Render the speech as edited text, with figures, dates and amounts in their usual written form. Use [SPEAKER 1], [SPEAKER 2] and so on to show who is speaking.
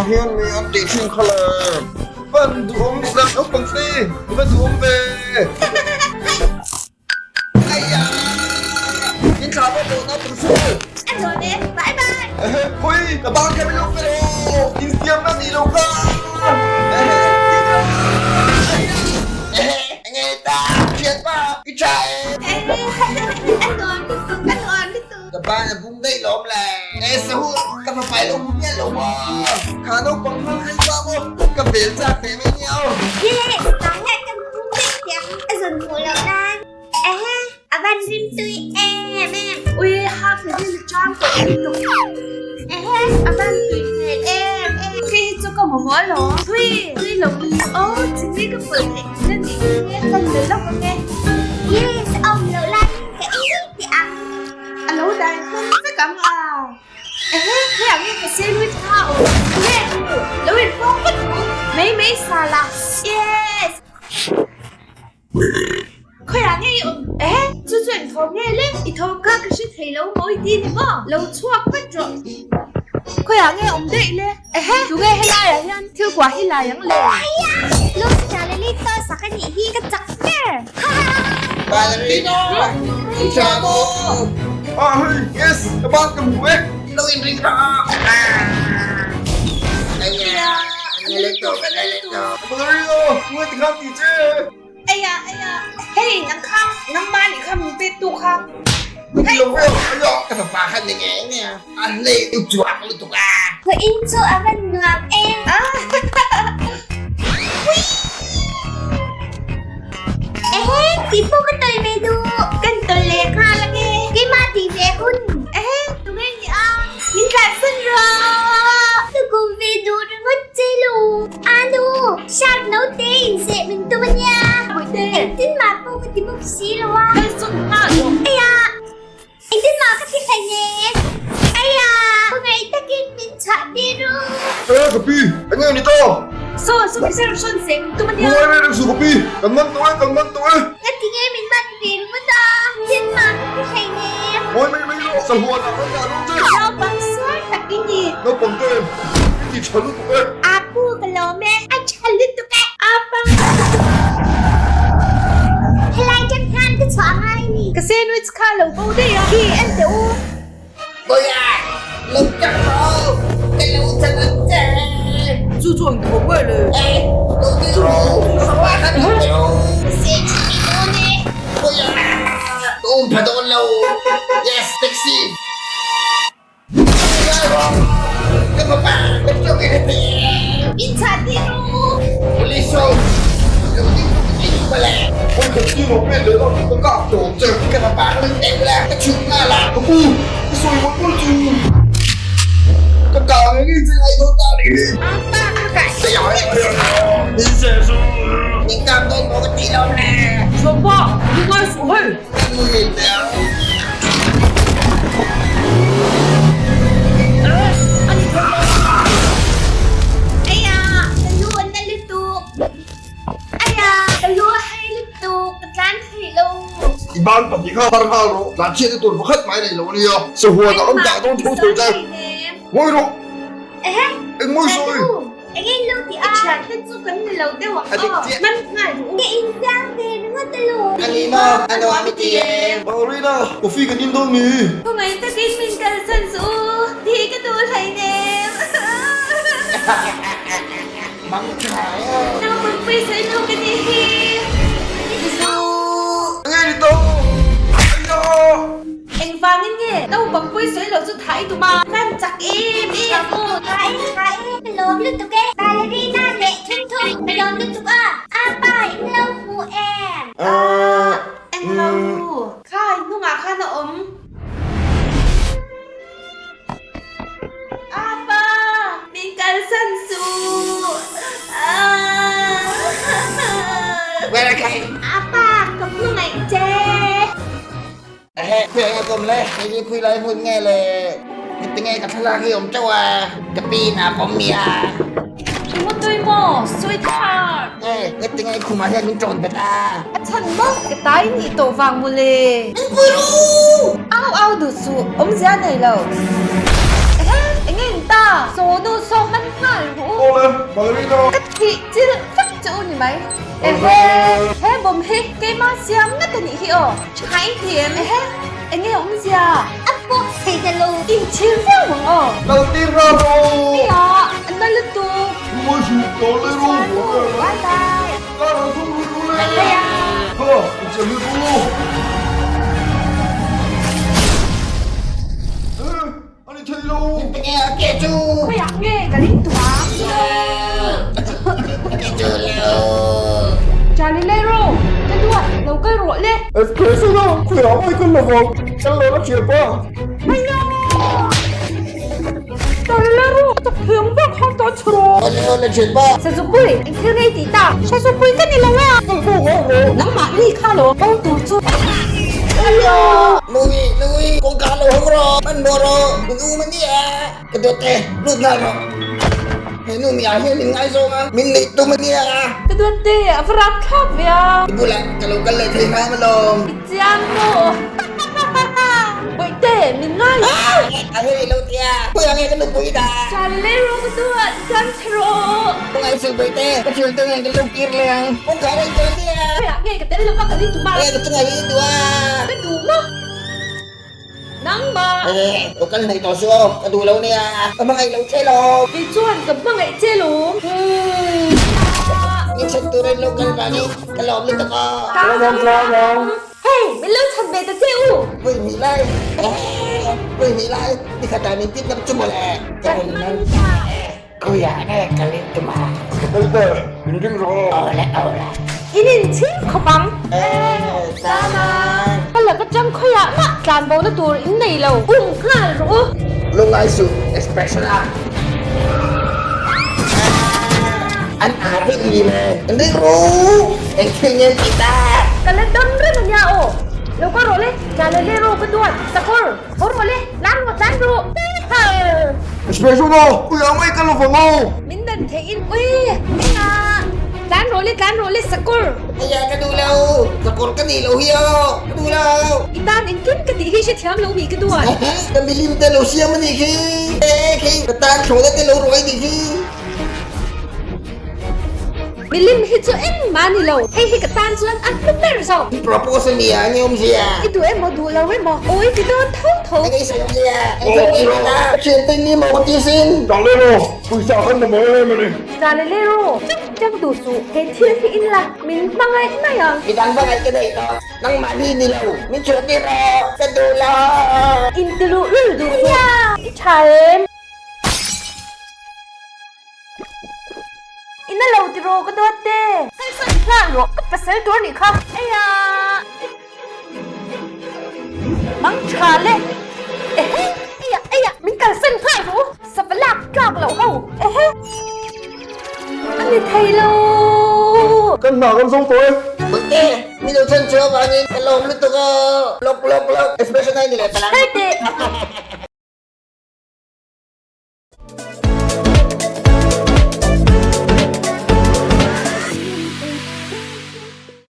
[SPEAKER 1] hian mi an tih thin kha le. Van duhawm sak naupang si, i va duhawm ve. Aiya! In thla pawh tawh naupang si.
[SPEAKER 2] A nuam e, bye bye.
[SPEAKER 1] Ehe, khawi ka bang kha min lo pe rawh, insiamna nih lo kha. Ehe, Ehe, enge ta, thianpa, i tha e.
[SPEAKER 2] Ehe, a nuam lutuk, a nuam lutuk.
[SPEAKER 1] Ka ban a bung daih lawm le. E sahu, ka fapa i lo hmu mial lo maw? Kha naupang hmang kha i pa maw? Ka bel chak teh mai nia aw.
[SPEAKER 2] Yes, tah hian kan hmu vek thiam a zawn hmuh loh nan. Ehe, a van rim tui em em.
[SPEAKER 3] Ui, ha ka rin chang tawh lutuk.
[SPEAKER 2] Ehe, a van tui hmel em em.
[SPEAKER 3] Khi hi chu ka mamawh alawm. Thui, tui lo lutuk aw, chini ka pawlh theih na nih hi kan la lawk ang e.
[SPEAKER 2] Yes, awm loh laiin ka ei teh ang.
[SPEAKER 3] A lo dai hlawm vek ang a. Ehe, hei ang e ka sandwich kha aw. Nge u, lo in pawng vat ru. Mai mai sa la. Yes! Khawiah nge i awm? Ehe, chu chu eng thawm nge le? I thawm kha ka hre thei lo maw i ti ni maw? Lo chhuak vat rawh. Khawiah nge awm daih le? Ehe, tunge helaiah hian thil kuah hi lai ang le?
[SPEAKER 2] Aiya! Lucy Lalita sak a nih hi ka chak ber!
[SPEAKER 1] Ballerina! I tha maw? Ah hei, yes! Ka ban ka hmu e! Lo in ring rah a! Aiya! An la let tawh, an la let tawh! Ballerina! Tunge tikhan ti che?
[SPEAKER 3] Aiya, aiya! Hei, nang kha, nangmah nih kha min pek tu kha.
[SPEAKER 1] Ka ti lo viau, aiya! Ka fapa khan ni nge nge a, a hlei u chuang lutuk a.
[SPEAKER 2] Ka in chu a van nuam e. Ehe, ti pawh ka tawi ve duh.
[SPEAKER 3] Kan tawi leh nghal ange.
[SPEAKER 2] Keimah ti ve hun.
[SPEAKER 3] Ehe, tunge ni a? Min tlansan rawh.
[SPEAKER 2] Ka kum ve duh ringawt che lo. Anu, shark naute in seh min tum ania.
[SPEAKER 3] Bawihte.
[SPEAKER 2] Engtin mah pawh ka ti bawk si lo a.
[SPEAKER 3] Kal sawn nghal rawh.
[SPEAKER 2] Aya, engtin mah ka ti hlei nem. Aya, hmangaih takin min chhuah tir u.
[SPEAKER 1] Eh, ka pi, eng nge ni ta?
[SPEAKER 3] Saw, saw officer sawn seh min tum ania.
[SPEAKER 1] Ngai reng reng suh ka pi, kan man tawh e, kan man tawh e.
[SPEAKER 2] Nga ti nge min man ve ringawt a, engtin mah ka ti hlei nem.
[SPEAKER 1] Ngawi mai mai rawh, sahuan ah kan dah dawn che.
[SPEAKER 3] Naupang sual tak i ni.
[SPEAKER 1] Naupang te, i ti tha lutuk e.
[SPEAKER 2] Apu ka lawm e, a tha lutuk e.
[SPEAKER 3] Apang.
[SPEAKER 2] Helai tan khan ka chhuah ngai ni.
[SPEAKER 3] Ka sandwich kha lo bo daih a, khi en teh u.
[SPEAKER 1] Bawiha, lo kal rawh, ka lo chhan ang che.
[SPEAKER 4] Chu chu ang tho ber le.
[SPEAKER 1] Eh, lo ti rawh, ka pa khan lo ti rawh.
[SPEAKER 2] Ka seh chhi dawn e.
[SPEAKER 1] Bawiha, ka um pha dawn lo. Yes, taxi. Ka fapa, ka chawk i heti.
[SPEAKER 2] In chah ti ru.
[SPEAKER 1] Police ho, lo ti ru ka ti duh le. Oi ka ti ro pe le lo, ka kap tawp che. Ka fapa ka min teh ula, ka chhuk nghal a. Ka pu, ka sawi mawlh mawlh chu. Ka kah ngei ngei che ngai dawn ta ni.
[SPEAKER 2] Apa, ka kah
[SPEAKER 1] Min seh su. Min kap dawn maw ka ti lo le.
[SPEAKER 4] Thianpa, i ngai suh hei.
[SPEAKER 1] Ka muhil teh ang.
[SPEAKER 2] Aya, ka lu a na lutuk. Aya, ka lu a hai lutuk, ka tlan thei lo.
[SPEAKER 1] I ban pahnih kha har nghal rawh, tlan chhiat na tur pakhat mai nei lo a nia. Sahuan a rawn dah dawn tho thei che. Ngawi rawh. Eng mawi sawi.
[SPEAKER 2] Eng eng lo ti a.
[SPEAKER 3] I thian te chu kan ni lo deuh ang aw. Man nghal duh u.
[SPEAKER 2] Ka insiam ve ringawt a lo.
[SPEAKER 1] A ni maw? A nuam i ti em? Marina, coffee kan in dawn mi?
[SPEAKER 3] Khawngaih takin min kalsan suh u. Thi ka duh hleinem.
[SPEAKER 1] Mang tha e.
[SPEAKER 3] Naupang pawisa in ho ka ni hi.
[SPEAKER 1] Zu! Nge ni tawh? Aiya!
[SPEAKER 3] Engvangin nge naupang pawisa i lo chu thah i tum a? Kan chak em em u.
[SPEAKER 2] Tha e, tha e, ka lawm lutuk e. Ballerina leh thum thum ka lawm lutuk a. A pa in lo hmu em?
[SPEAKER 3] Ah, eng lo. Kha i hnungah khan a awm. A pa, min kalsan suh. Ah.
[SPEAKER 2] A pa, ka hmangaih che.
[SPEAKER 1] Ehe, khuih enge ka awm le? Hei hi khuih lai hmun nge le? Heti nge ka thlalak hi awm teuh a? Ka pi in a pawm mi a.
[SPEAKER 3] I mu tui maw? Sweetheart!
[SPEAKER 1] Nge, heti nge khumah hian min ṭawn bet a?
[SPEAKER 3] A chhan maw? Ka tai nih tawh vang maw le?
[SPEAKER 1] Min pui ru!
[SPEAKER 3] Au au duh suh, awmzia nei lo. Ehe, enge in ta? Saw nu saw man nghal ru.
[SPEAKER 1] Awle, Ballerina.
[SPEAKER 3] Ka thih chil vek che u ni mai. Ehe, he bawm hi keimah siam ngat a nih hi aw. Tha i ti em? Ehe, enge awmzia?
[SPEAKER 2] A pawh thei ta lo.
[SPEAKER 3] Inchhir viau ang aw.
[SPEAKER 1] Lal tir ra rawh.
[SPEAKER 3] Nia, a na lutuk.
[SPEAKER 1] Lungawi suh, tawh le ru.
[SPEAKER 3] Bye bye.
[SPEAKER 1] Kar a zum ru ru le. Ha, inchhir ru. Eh, a ni thei lo.
[SPEAKER 5] Enge a ke chu?
[SPEAKER 3] Khawiah nge ka ring tum a?
[SPEAKER 5] Ke chu lo.
[SPEAKER 3] Charlie le ro, ka duat, lo kal rawh le.
[SPEAKER 1] SK sina, khawiah mai kal lovang, kal lo la thian pa.
[SPEAKER 4] Haiya! Charlie le ro, ka thiam vak han ta chhe rawh.
[SPEAKER 5] Awle awle thian pa.
[SPEAKER 3] Sazupui, eng thil ngei tih ta? Sazupui ka ni lo e a.
[SPEAKER 1] Kal bo ngau rawh.
[SPEAKER 3] Nangmah ni kha lo bo tur chu.
[SPEAKER 5] Nui, nui, kawngka lo hawng rawh, hmanhmawh rawh, min um a nia. Ka dawt e, lut nghal rawh. He nu mi ah hian min ngaizawng a, min neih tum a nia.
[SPEAKER 3] Ka dawt e, a va rap thlak ve a.
[SPEAKER 5] I bulah ka lo kal leh thei hram alawm.
[SPEAKER 3] I chiang maw? Bawihte, min ngai.
[SPEAKER 5] A hei lo tia, khawiah nge ka nupui dah?
[SPEAKER 3] Charlie rawh ka duat, chuan chhe rawh.
[SPEAKER 5] Ka ngaihsuh Bawihte, ka thian te nen ka lo kir leh ang. Kawngkhar a intel nia.
[SPEAKER 3] Khawiah nge ka tel lova ka rin tum a?
[SPEAKER 5] Nge ka chungah hi i duh a?
[SPEAKER 3] Ka duh maw? Nangmah!
[SPEAKER 5] Eh, lo kal hnaih tawh suh aw, ka duh lo nia, ka hmangaih lo che lo.
[SPEAKER 3] Kei chuan ka hmangaih che lo.
[SPEAKER 5] Min chhan turin lo kal vangin ka lawm lutuk aw.
[SPEAKER 3] Hei, min lo chhan ve ta che u.
[SPEAKER 5] Vui hnih lai, eh, vui hnih lai, nikhat ah min kidnap chu mawle. Ka rawn man ta e. Khawiah nge ka rin tum a?
[SPEAKER 1] Ka kal teh, min ring rawh.
[SPEAKER 5] Awle awle.
[SPEAKER 3] In inchhir khawp ang.
[SPEAKER 5] Eh, Saman.
[SPEAKER 3] Ka laka tang khawiah mah tlan bo na tur in nei lo. Um nghal rawh u.
[SPEAKER 5] Lungngai suh, expression a. An ar hi i le. In ring ru. Eng thil nge an tih ta?
[SPEAKER 3] Ka la dam reng a nia aw. Lo ka rawh le, tla le le rawh ka duat, sakawr. Haw rawh le, lan rawh tlan rawh.
[SPEAKER 1] Special a, ui ang mai ka lo vang aw.
[SPEAKER 3] Min dan theih in ui enga tlan rawh le tlan rawh le sakawr.
[SPEAKER 5] Aya ka duh lo, sakawr ka nih lo hi aw, ka duh lo.
[SPEAKER 3] I tan engkim ka tih hi hrethiam lo mi ka duat.
[SPEAKER 5] Ka milim te lo siam a nih khi, e khi ka tan thlawhna te lo ruai nih khi.
[SPEAKER 3] Milim hi chu engmah a ni lo, hei hi ka tan chuan a hlu ber zawk.
[SPEAKER 5] I propose a nia, enge awmzia?
[SPEAKER 3] I duh emaw duh lo emaw, awi ti dawn tho tho.
[SPEAKER 5] Enge i sawi awmzia? Eng thil tih rawh? Ka thiante ni maw ka ti sin?
[SPEAKER 1] Tah le rawh, pawisa kan mamawh em em a ni.
[SPEAKER 3] Tah le le rawh, chang chang duh suh, he thil hi in la, min hmangaih mai ang.
[SPEAKER 5] Midang hmangaih ka nei tawh, nangmah hi ni lo, min chhuah tir rawh, ka duh lo.
[SPEAKER 3] Intiluh lul duh suh. I tha em? Ina lo ti rawh ka dawt te. Kalsan nghal rawh ka pasal tur nih kha. Eia. Mang tha le. Ehe. Eia eia min kalsan nghal rawh u. Sava lak tlak loh ho. Ehe. A ni thei lo.
[SPEAKER 1] Kan hna kan zo tawh e.
[SPEAKER 5] Bawihte, mi lo chhan chhuah avangin ka lawm lutuk aw. Lawk lawk lawk. Expression a ni leh palang.
[SPEAKER 3] Hei teh.